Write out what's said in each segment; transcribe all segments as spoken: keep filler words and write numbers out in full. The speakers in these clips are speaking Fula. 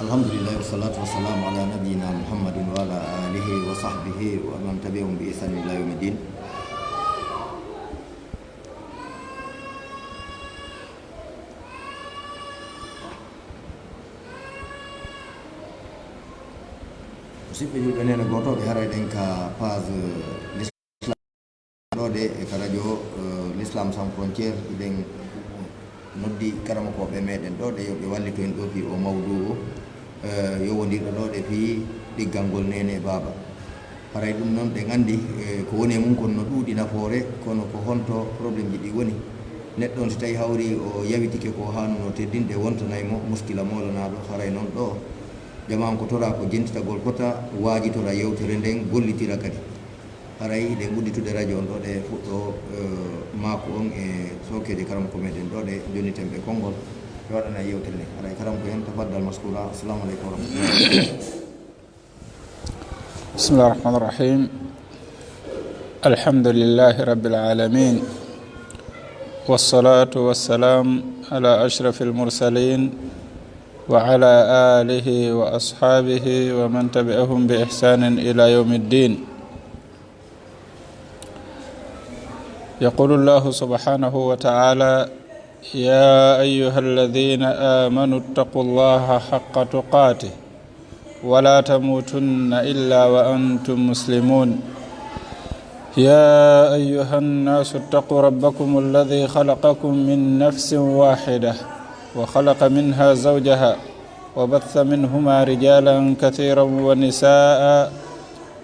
Alhamdulillah, wassalatu wassalamu ala nabiyyina Muhammadin wa ala alihi wa sahbihi wa man tabi'ahum bi ihsanin ila yawmiddin. Musidɓe julɓe, nene gotooɓe, haray ɗen ka page, eh, ɗo de e ka radio, eh, L'Islam Sans Frontières, hiɗen noddi karamokooɓe meɗen ɗo de yo ɓe wallito en ɗo fii o mawduu o, eh, yowondirɗo ɗo de fii ɗiggal ngol neene e baaba. Haray ɗum noon ɗen anndi, eh, ko woni e mum kon no ɗuuɗi nafoore, kono ko honto problème ji ɗi woni? Neɗɗo on si tawi hawri o yawitike ko haanuno teddinde, wontanay mo muskila moolanaaɗo. Haray noon ɗo jamaa on ko toraa ko jentitagol fota, waajitora yewtere nden, gollitira kadi. Haray hiɗen udditude radio on ɗo de fuɗɗo, eh, maaku on e sookeeje karamoko meɗen ɗo de jonniten ɓe konngol. Ɓe waɗana yewtere nde. Haray karamoko en, tafaddal maskura. Assalamu aleykum wa rahmatullah. بسم الله الرحمن الرحيم. الحمد لله رب العالمين. والصلاة والسلام على أشرف المرسلين وعلى آله وأصحابه ومن تبعهم بإحسان إلى يوم الدين. يقول الله سبحانه وتعالى: يا أيها الذين آمنوا اتقوا الله حق تقاته ولا تموتن إلا وأنتم مسلمون. يا أيها الناس اتقوا ربكم الذي خلقكم من نفس واحدة وخلق منها زوجها وبث منهما رجالا كثيرا ونساء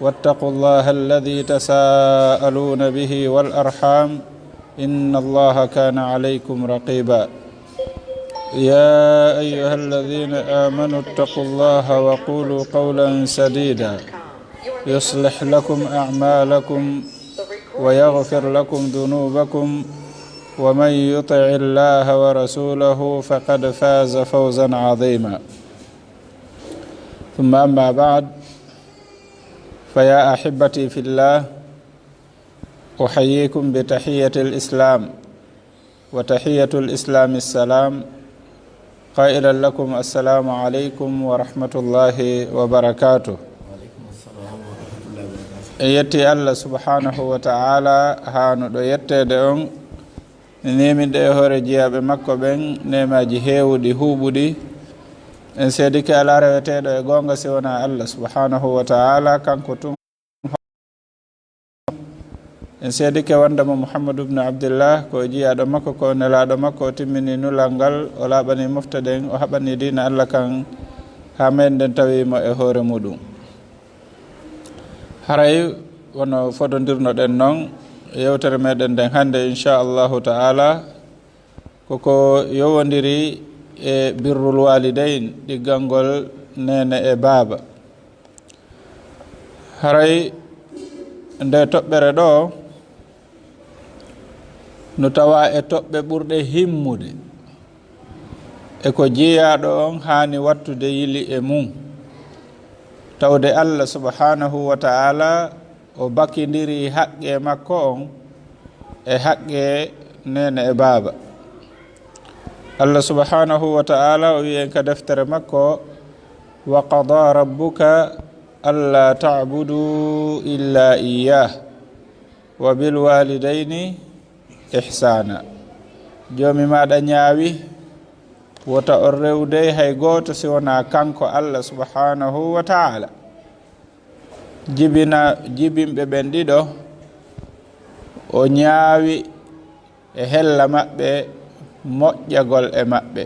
واتقوا الله الذي تساءلون به والأرحام إن الله كان عليكم رقيبا. يا أيها الذين آمنوا اتقوا الله وقولوا قولا سديدا يصلح لكم أعمالكم ويغفر لكم ذنوبكم ومن يطع الله ورسوله فقد فاز فوزا عظيما. ثم أما بعد، فيا أحبتي في الله، أحييكم بتحية الإسلام، وتحية الإسلام السلام، قائلا لكم: السلام عليكم ورحمة الله وبركاته. En yetti Allah subhanahu wa ta'ala, haanuɗo yetteede on, neeminɗo e hoore jiyaaɓe makko ɓen neemaaji heewuɗi, huuɓuɗi. En seedike alaa reweteeɗo e goonga si wonaa Allah subhanahu wa ta'ala, kanko tun. En seedike wonde mo Muhammadu ibnu Abdillah ko jiyaaɗo makko, ko nelaaɗo makko, o timmini nulal ngal, o laaɓani mofte ɗen, o haɓani diina Allah kan haa meɗen tawi mo e hoore muɗum. Haray wano fodondirnoɗen non, yewtere meɗen nden hannde, insha Allahu ta'ala, koko yowondiri e birrul walidayn, ɗiggal ngol neene e baaba. Haray nde toɓɓere ɗo no tawa e toɓɓe ɓurɗe himmude, e ko jiyaaɗo on haani wattude yili e mum, tawde Allah subhanahu wa ta'ala o bakindiri haqqe makko on e haqqe neene e baaba. Allah subhanahu wa ta'ala o wi'i en ka deftere makko: "Wa qada rabbuka alla ta'budu illa iyyah, wa bil walidayni ihsana." Joomi maaɗa ñaawi wota on rewde hay gooto si wonaa kanko Allah subhanahu wa ta'ala. Jibina, jibinɓe ɓen ɗiɗo, o ñaawi e hella maɓɓe moƴƴagol e maɓɓe.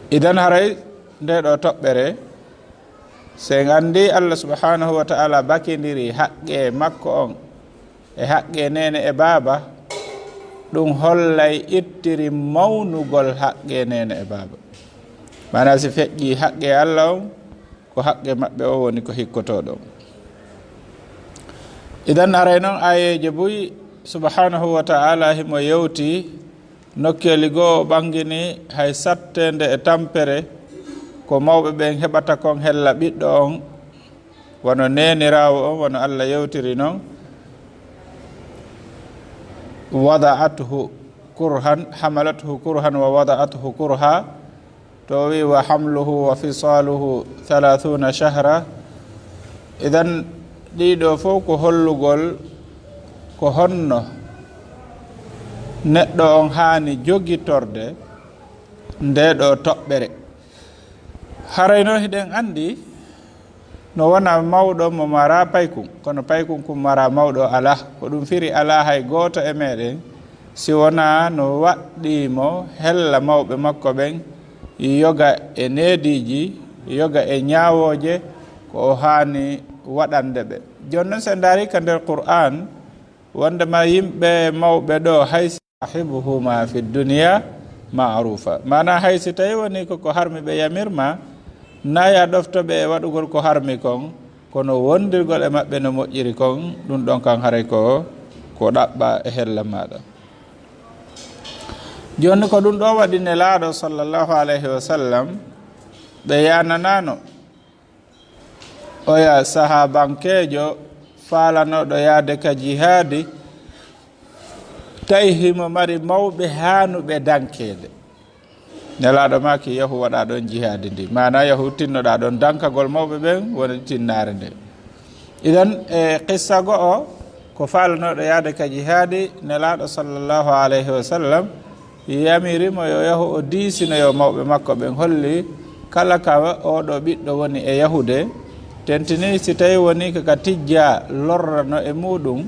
Idan haray nde ɗo toɓɓere, si en anndi Allah subhanahu wa ta'ala bakindiri haqqe makko on e haqqe neene e baaba, ɗum hollay ittiri mawnugol haqqe neene e baaba. Maanaa si feƴƴi haqqe Allah on, ko haqqe maɓɓe o woni ko hikkotooɗo. Idan haray non aayeeje buy subhanahu wa ta'ala himo yewti nokkeeli goo o ɓangini hay satteende e tampere ko mawɓe ɓen heɓata kon hella ɓiɗɗo on, wano neeniraawo on, wano Allah yewtiri non: "Wada'athu kurhan, hamalathu kurhan wa wada'athu kurha, to o wi wa hamluhu wa fisaluhu thalathuna shahra. Idan ɗiɗo fof ko hollugol ko honno neɗɗo on haani jogitorde nde ɗo toɓɓere. Harayno hiɗen anndi no wona mawɗo mo mara paykun, kono paykun kun mara mawɗo alaa. Ko ɗum firi alaa hay gooto e meɗen si wonaa no waɗɗii mo hella mawɓe makko ɓen, yoga e neediiji, yoga e ñaawooje ko o haani waɗande ɓe. Jooni noon, si en ndaari ka nder Qur'aan, wonndema yimɓe mawɓe ɗo, hay si sahibuhuma fi dunya ma'rufa, maanaa hay si tawi woni ko ko harmi ɓe yamirma, na ya ɗofto ɓe e waɗugol ko harmi kon, kono wondirgol e maɓɓe no moƴƴiri kon, ɗum ɗon kan haray ko ko ɗaɓɓa e hella maaɗa. Jooni ko ɗum ɗo waɗi Nelaaɗo sallallahu alayhi wa sallam ɓe yananaano oya sahabankeejo faalanooɗo yaade ka jihaadi, tawi himo mari mawɓe haanuɓe dankeede. Nelaaɗo maaki, yahu waɗa ɗon jihaadi ndi, maanaa yahu tinnoɗa ɗon dankagol mawɓe ɓen woni tinnaare nde. Idan, e qissa go'o, ko faalanooɗo yaade ka jihaadi, Nelaaɗo sallallahu alayhi wa sallam yamiri mo yo yahu o diisinoyo mawɓe makko ɓen, holli kala ka oɗo ɓiɗɗo woni e yahude, tentini si tawi woni ko ka tijja lorrano e muɗum,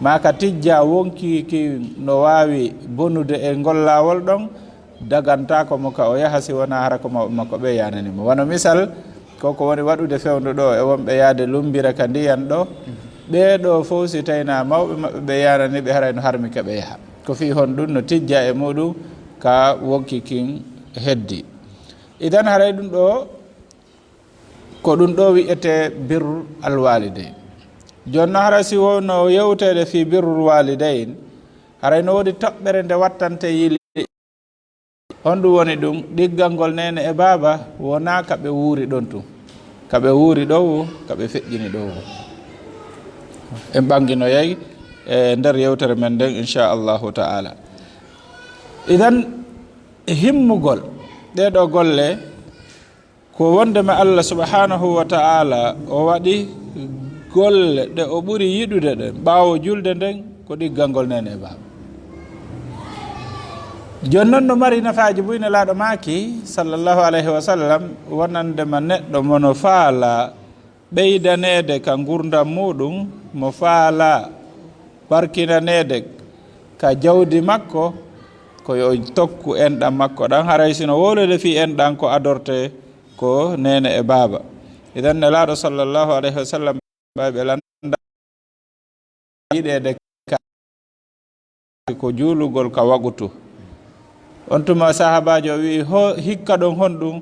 ma ka tijja wonki ki no waawi bonude e ngol laawol ɗon, dagantaako mo ka o yaha si wonaa hara ko mawɓe makko ɓe yanani mo. Wano misal, ko ko woni waɗude fewndo ɗo e wonɓe yaade lumbira ka ndiyan ɗo, ɓee ɗo fof si tawinaa mawɓe maɓɓe ɓe yanani ɓe, haray no harmi ka ɓe yaha. Ko fii honɗum no tijja e muɗum ka wonki kin heddi. Idan haray ɗum ɗo, ko ɗum ɗo wi'etee birru alwalidayn. Jooni no haray si wonno yewteede fii birrul walidayn, haray no woodi toɓɓere nde wattante yili. Honɗum woni ɗum? Ɗiggangol neene e baaba wonaa ka ɓe wuuri ɗon tun. Ka ɓe wuuri ɗo wo, ka ɓe feƴƴini ɗo wo. En ɓanginoyay e nder yewtere men nden, inchallahu ta'ala. Idan, himmugol ɗee ɗoo golle ko wondema Allah subhanahu wa ta'ala o waɗi golle ɗe o ɓuri yiɗude ɗen ɓaawo julde nden ko ɗiggangol neene e baaba. Jooni non no mari nafaaji buy, Nelaaɗo maaki, sallallahu alayhi wa sallam, wonandema neɗɗo mo no faala ɓeydaneede ka ngurdam muɗum, mo faala barkinaneede ka jawdi makko, ko yo tokku enɗam makko ɗan, haray sino wowlede fii enɗam ko adorte ko neene e baaba. Idan Nelaaɗo sallallahu alayhi wa sallam ɓay ɓe landa yiɗeede ka ko juulugol ka wagutu. On tuma sahabaajo o wi'i, "Ho, hikka ɗon honɗum?"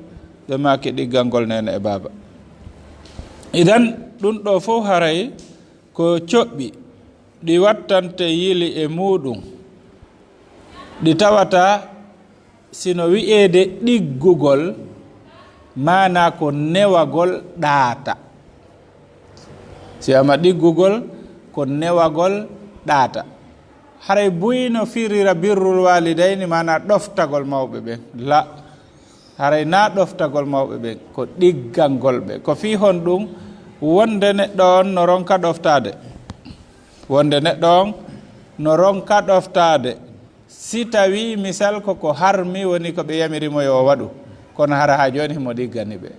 Ɓe maaki, "Ɗiggangol neene e baaba." Idan ɗum ɗo fof haray ko coɓɓi ɗi wattante yili e muɗum, ɗi tawata sino wi'eede ɗiggugol, maanaa ko newagol ɗaata. Si ama ɗiggugol, ko newagol ɗaata. Haray buy no firira birrul walidayni, maanaa ɗoftagol mawɓe ɓen. La, haray naa ɗoftagol mawɓe ɓen, ko ɗiggangol ɓe. Ko fii honɗum? Wonde neɗɗo on no ronka ɗoftaade. Wonde neɗɗo on no ronka ɗoftaade. Si tawi misal ko ko harmi woni ko ɓe yamiri mo yo o waɗu, kono hara haa jooni himo ɗiggani ɓe.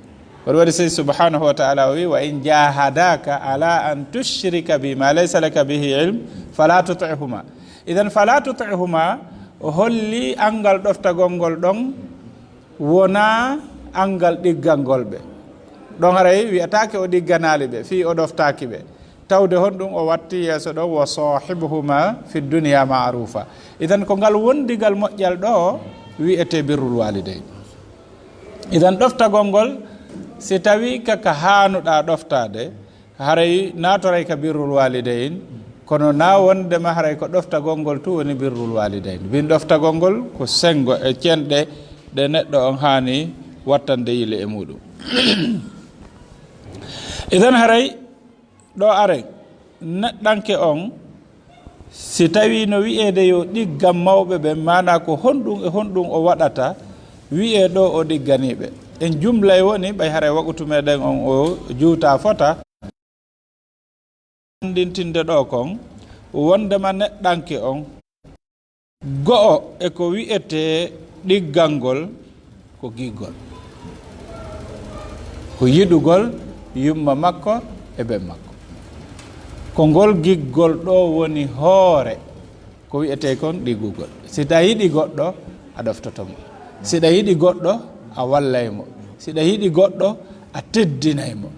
Ko ɗum waɗi Seydi subhanahu wa ta'ala o wi, "Wa in jahadaka ala an tushrika bi ma laysa laka bihi ilm, fala tuti'huma." Idan, "fala tuti'huma" o holli anngal ɗoftagol ngol ɗon wonaa anngal ɗiggangol ɓe. Ɗon haray wi'ataake o ɗigganaali ɓe, fii o ɗoftaaki ɓe. Tawde honɗum o watti yeeso ɗon, "Wa sahibuhuma fi dunya ma'rufa." Idan ko ngal wondigal moƴƴal ɗo wi'etee birrul walidayn. Idan ɗoftagol ngol, si tawi ka, ka haanuɗaa ɗoftaade, haray naatoray ka birrul walidayn, kono naa wondema haray ko ɗoftagol ngol tun woni birrul walidayn. Bin ɗoftagol ngol ko senngo e cenɗe ɗe neɗɗo on haani wattande yile e muɗum. Idan haray ɗo aren, neɗɗanke on Si tawii no wiyeede yo ɗiggan mawɓe ɓen, maanaa ko honɗum e honɗum o waɗata, wiyee ɗoo o ɗigganii ɓe. En jumlay woni, ɓay haray waqutu meɗen on o juutaa fota. Anndintinde ɗoo kon, wonndema neɗɗanke on, go'o e ko wi'etee ɗiggangol ko giggol. Ko yiɗugol yumma makko e ben makko. Ko ngol giggol ɗoo woni hoore ko wi'etee kon ɗiggugol. Si ɗa yiɗi goɗɗo, a ɗoftoto mo. Si ɗa yiɗi goɗɗo, a wallay mo. Si ɗa yiɗi goɗɗo, a teddinay mo.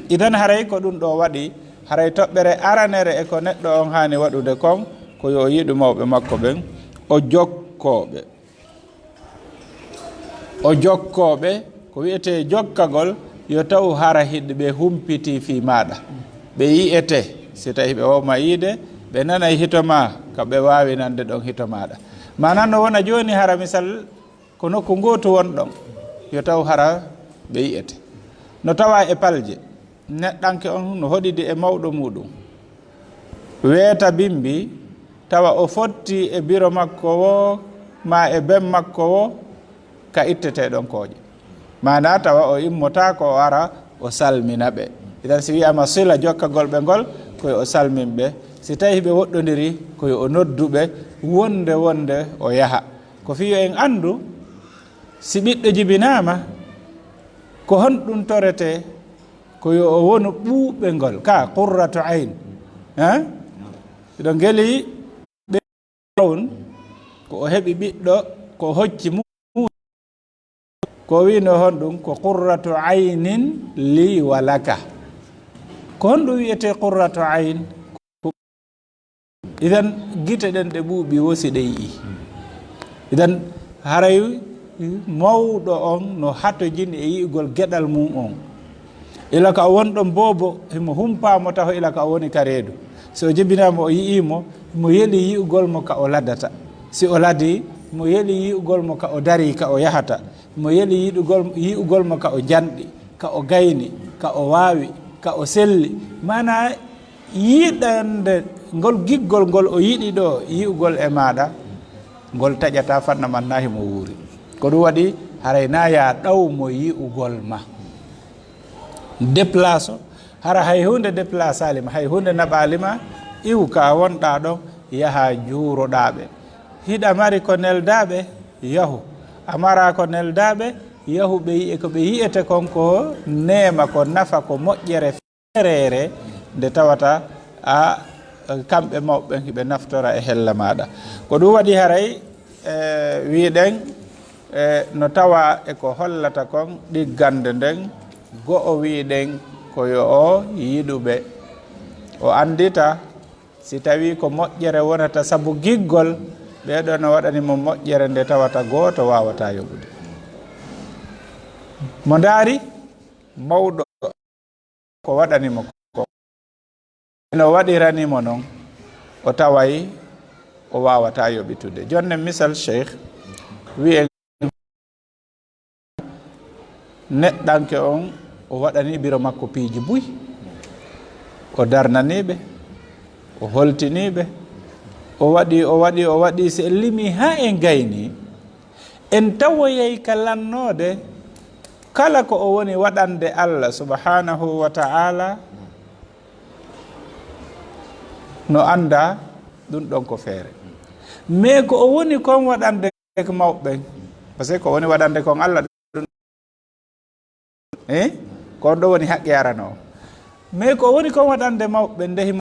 Idan haray ko ɗum ɗoo waɗi, haray toɓɓere aranere e ko neɗɗo on haani waɗude kon, ko yo o yiɗu mawɓe makko ɓen, o jokkoo ɓe. O jokkoo ɓe, ko wi'etee jokkagol, yo taw hara hiɗi ɓe humpitii fii maaɗa. Ɓe yi'ete, si tawii ɓe wawma yiide, ɓe nanay hito maa, ka ɓe waawi nande ɗon hito maaɗa. Maanaa no wona jooni hara misal, ko nokku ngootu wonɗon, yo taw hara ɓe yi'ete. No tawaa e palje, neɗɗanke on no hoɗidi e mawɗo muuɗum. Weeta bimbi, tawa o fotti e biro makko woo, maa e ben makko woo, ka ittetee ɗon kooƴe. Maanaa tawa o immotaako o ara o salmina ɓe. Idan si wi'aama sila jokkagol ɓe ngol, ko yo o salmin ɓe. Si tawii ɓe woɗɗondiri, ko yo o noddu ɓe, wonde wonde o yaha. Ko fii yo en anndu, si ɓiɗɗo jibinaama, ko honɗum toretee? Ko yo o wonu ɓuuɓe ngol, ka qurratu ayn. Ha? Hiɗon geli ɓe on, ko o heɓi ɓiɗɗo, ko o hocci mu-, ko o wi'no honɗum? Ko qurratu aynin lii wa laka. Ko honɗum wi'etee qurratu ayn? Idan, gite ɗen ɗe ɓuuɓi woo si ɗe yi'i. Idan, haray mawɗo on no hatojini e yi'ugol geɗal mum on. Ila ka o wonɗon boobo, himo humpaa mo taho ila ka o woni ka reedu. Si o jibinaama o yi'ii mo, himo yeli yi'ugol mo ka o ladata. Si o ladii, himo yeli yi'ugol mo ka o darii, ka o yahata. Himo yeli yiɗugol, yi'ugol mo ka o janɗi, ka o gayni, ka o waawi, ka o selli. Maanaa, yiɗande ngol giggol ngol o yiɗi ɗoo yi'ugol e maaɗa, ngol taƴataa fanna man naa himo wuuri. Ko ɗum waɗi haray naa yaa ɗaw mo yi'ugol ma. Déplace o, hara hay huunde déplacaali ma, hay huunde naɓaali ma, iwu ka wonɗaa ɗon, yahaa juuroɗaa ɓe. Hiɗa mari ko neldaa ɓe, yahu. A maraa ko neldaa ɓe, yahu ɓe yi'e ko ɓe yi'ete kon ko neema, ko nafa, ko moƴƴere. Fereere nde tawata a, kamɓe mawɓe ɓen hiɓe naftora e hella maaɗa. Ko ɗum waɗi haray, e, wi'ɗen, e, no tawa e ko hollata kon ɗiggande nden, go'o wi'ɗen ko yo o yiɗu ɓe. O anndita si tawii ko moƴƴere wonata sabu giggol, ɓee ɗoo no waɗani mo moƴƴere nde tawata gooto waawataa yoɓude. Mo ndaari mawɗo ko waɗani mo ko. No waɗirani mo non, o taway o waawataa yoɓitude. Jonnen misal, Cheikh wi'en neɗɗanke on, o waɗani biro makko piiji buy. O darnanii ɓe, o holtinii ɓe, o waɗi, o waɗi, o waɗi, si en limii haa en gaynii, en tawoyay ka lannoode, kala ko o woni waɗande Allah subhanahu wa ta'ala, no annda ɗum ɗon ko feere. Mais ko o woni kon waɗande ko mawɓe ɓen, parce que ko woni waɗande kon Allah ɗum, eh? Ko on ɗo woni haqqi arano. Mais ko o woni kon waɗande mawɓe ɓen, nde himo